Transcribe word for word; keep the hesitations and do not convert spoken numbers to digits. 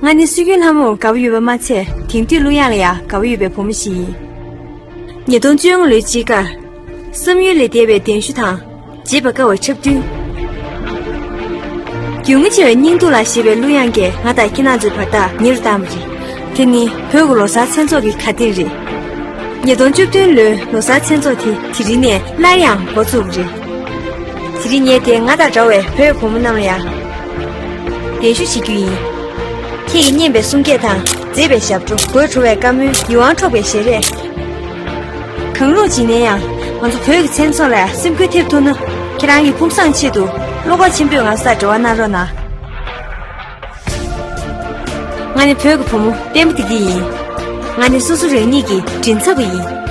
ང་ནི་སྲོལ་རྒྱུན་ལྷ་མོར་དགའ་པོ་ཡོད་པ་མ་ཚད། དེང་དུས་གླུ་དབྱངས་ལ་ཡང་དགའ་པོ་ཡོད་པའི་བུ་མོ་ཞིག་ཡིན། ཉིས་སྟོང་བཅོ་ལྔ་ལོའི་དཔྱིད་ཀར། བསམ་ཡུལ་ལས་འདས་པའི་གདན་ཞུ་དང་། བརྗེད་པར་དཀའ་བའི་འཁྲབ་སྟོན། རྒྱུས་མངའ་ཆེ་བའི་སྙིང་སྡུག་ལ་ཞེས་པའི་གླུ་དབྱངས་ཀྱིས་ང་དང་ཁྱེད་རྣམ་ཚོའི་བར་ཐག་ཉེ་རུ་བཏང་བ་རེད། དེ་ནི་བོད་ཀྱི་ལོ་གསར་མཚན་ཚོགས་ཀྱི་གར་སྟེགས་རེད། ཉིས་སྟོང་བཅུ་བདུན་ལོའི་ལོ་གསར་མཚན་ཚོགས་དེ་དེ་རིང་ནས་སླར་ཡང་འགོ་ཚུགས་པ་རེད། དེ་རིང་ངས་དེ་ང་དང་འདྲ་བའི་བོད་བུ་མོ་རྣམས་ལ་ཡང་གདན་ཞུ་བྱེད་རྒྱུ་ཡིན། ཁྱེད་ཀྱིས་སྙན་པའི་གསུང་སྐད་དང་། མཛེས་པའི་ཞབས་བྲོ། དགོད་བྲོ་བའི་བཀའ་མོལ། ཡིད་དབང་འཕྲོག་པའི་ཞལ་རས། གང་རུང་ཅིག་ནས་ཡང་ང་ཚོ་བོད་ཀྱི་མཚན་ཚོགས་ལ་སེམས་འགུལ་ཐེབས་ཐུབ་ན། ཁྱེད་རང་གི་ཕུགས་བསམ་ཆེད་དུ་བློ་ཁོག་ཆེན་པོས་ང་ཚོ་དང་འབྲེལ་བ་གནང་རོགས་གནང་། ང་ནི་བོད་ཀྱི་བུ་མོ་བརྟན་པོ་བདེ་སྐྱིད་ཡིན། ང་ནི་སོ་སོ་རང་ཉིད་ཀྱི་མགྲིན་ཚབ་པ་ཡིན།